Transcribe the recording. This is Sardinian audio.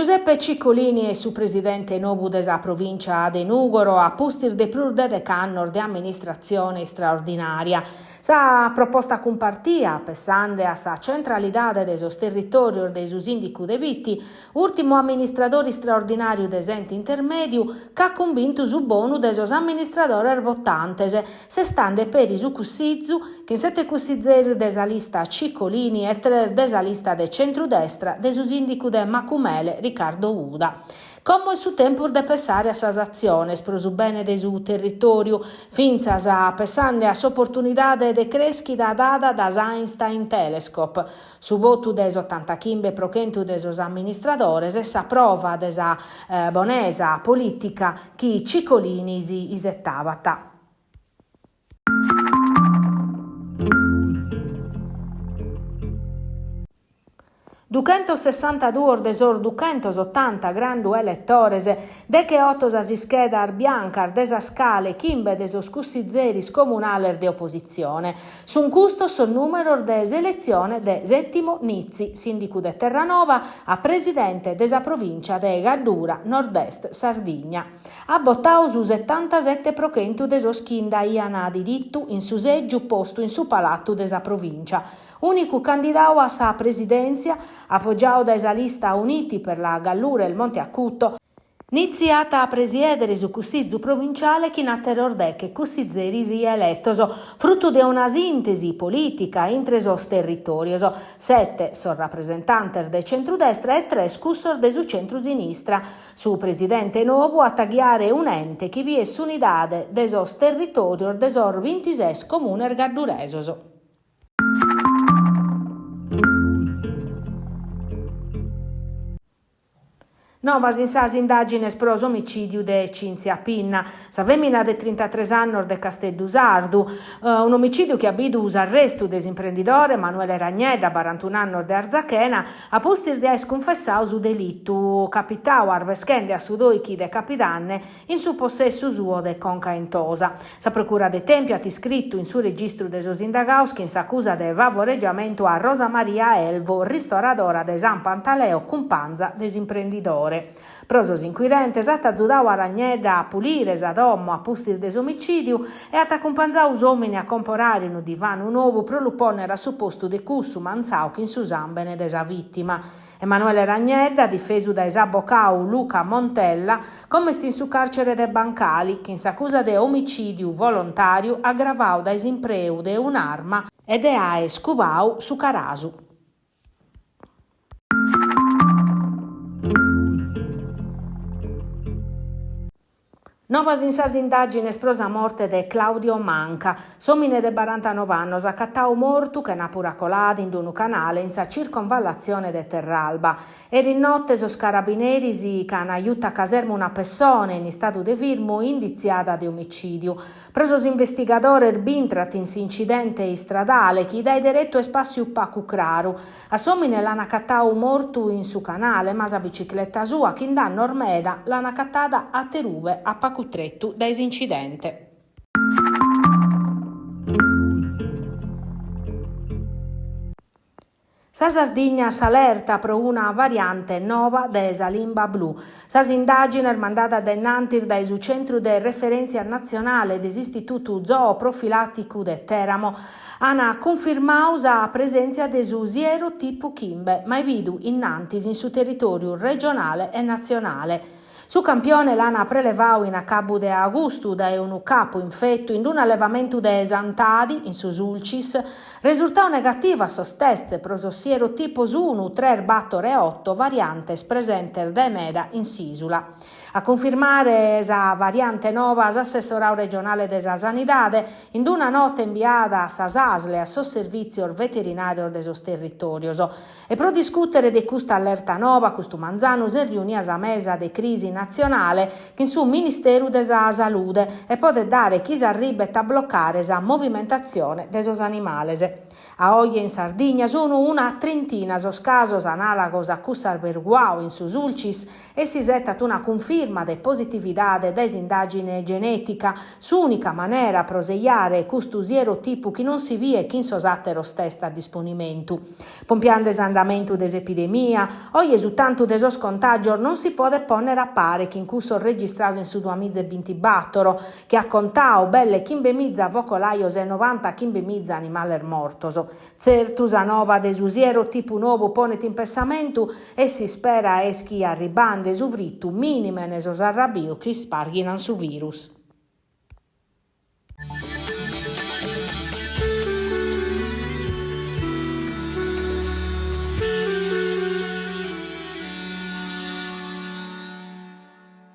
Giuseppe Ciccolini est su presidente nobu de sa Provìncia de Nùgoro a pustis de prus de dech'annos de amministratzione istraordinària. Sa proposta cumpartia, pessande a sa centralidade de sos territòrios de su sìndicu de Bitti, ùrtimu amministradore istraordinàriu de s'ente intermèdiu, ch'at cumbintu su bonu de sos amministradores votantes, sestande peri su Cussizu, chin sete cussizeris de sa lista Ciccolini e tres de sa lista de centrudestra de su sìndicu de Macumele Riccardo Uda. Como est su tempus de pessare a sas atziones pro su bene de su territòriu, fintzas pessande a s'oportunidade de crèschida dada da s'Einstein Telescope. Su votu de s'otantachimbe pro chentu de sos amministradores est sa prova de sa bonesa polìtica chi Ciccolini si isetabat. Duchentosessantaduos de sos duchentosotanta grandu eletores, decheoto sas ischedas biancas de sas cale chimbe de sos cussizeris comunales de opositzione. Sunt custos sos nùmeros de s'eletzione de Settimo Nizzi, sìndicu de Terranova, a presidente de sa provìncia de Gaddura Nord-Est Sardigna. At botadu su setantasete pro chentu de sos chi nd'aiant diritu in su sègiu postu in su Palatu de sa Provìncia. Ùnicu candidadu a sa presidèntzia, apogiadu dae sa lista Uniti per la Gallura e il Monte Acuto, Nizzi at a presièdere su Cussizu provinciale chin àteros deche cussizeris eletos, frutu de una sìntesi polìtica intre sos territòrios, sete sos rapresentantes de centrudestra e tres cussos de su centrusinistra. Su presidente nobu at a ghiare un'ente chi biet s'unidade de sos territòrios de sos bintises comunes gadduresos. Novas in sas indàgines pro s'omicìdiu de Cinzia Pinna, sa fèmina de trintatres annos de Casteddu Sardu. Un'omicìdiu chi at bidu s'arrestu de s'imprendidore Manuele Ragnedda, barantun'annos de Arzachena, a pustis de aer cunfessadu su delitu capitadu arbeschende a su dòichi de capidanne in su possessu suo de Conca Entosa. Sa Procura de Tèmpiu at iscritu in su registru de sos indagados chin s'acusa de favoregiamentu a Rosa Maria Elvo, ristoradora de San Pantaleo, cumpanza de s'imprendidore. Pro sos incuirentes at azudadu a Ragnedda a pulire sa domo a pustis de s'omicìdiu e at acumpanzadu s'òmine a comporare unu divanu nou pro lu pònnere a su postu de cussu mantzadu chin su sàmbene de sa vìtima. Emanuele Ragnedda, difesu dae s'abocadu Luca Montella, como est in su càrcere de Bancali, chin s'acusa de omicìdiu volontàriu agravadu dae s'impreu de un'arma e de aer cubadu su carasu. Novas in sas indàgines pro sa morte de Claudio Manca, s'òmine de barantanoe annos acatadu mortu chenàpura colada in unu canale in sa circonvallatzione de Terralba. Eris note sos carabineris ch'ant jutu a caserma una pessone in istadu de firmu inditziada de omicìdiu. Pro sos investigadores b'intrat in s'incidente istradale chi dae deretu est passiu pagu craru. A s'òmine l'an acatadu mortu in su canale, ma sa bicicleta sua, chin dannos meda, l'an acatada aterube a pagu tretu dae s'incidente. Sa Sardigna a s'alerta pro una variante noba de sa limba blu. Sas indàgines mandadas dae innantis dae su Centru de Referèntzia Natzionale de s'Istitutu Zooprofilàticu de Teramo An cunfirmadu sa presèntzia de su sierotipu chimbe, mai bidu innantis in su territòriu regionale e natzionale. Su campione l'an prelevadu in acabu de agustu dae unu capu infetu in un'allevamentu de Santadi, in su Sulcis, resurtadu negativu a sos test pro sos sierotipos unu, tres, bator e oto, variantes presentes dae meda in s'ìsula. A cunfirmare sa variante noba s'assessoradu regionale de sa Sanidade, in una nota imbiada a sas ASL e a sos servìtzios veterinàrios de sos territòrios. E pro discùtere de custa allerta noba custu manzanu s'est riunia sa mesa de crisi natzionale chin su Ministeru de sa Salude e podet dare chi s'arribet a blocare sa movimentatzione de sos animales. A oje in Sardigna sunu una trintina sos casos anàlagos a cuss'arberguau in su Sulcis e s'isetat una cunfirma. cunfirma de positividade dae s'indàgine genètica, s'ùnica manera pro sejare custu sierotipu chi non si biet chin sos àteros test a disponimentu. Pompiande s'andamentu de s'epidemia, oje su tantu de sos contàgios non si podet pònnere a pare chin cussos registrados in su duamiza e bintibator, chi at contadu belle chimbemiza focolajos e novantachimbemiza animales mortos. Tzertu sa nova de su sierotipu novu ponet in pessamentu e s'ispera est chi arribande su fritu mìnimen sos arrabios chi isparghinan su virus.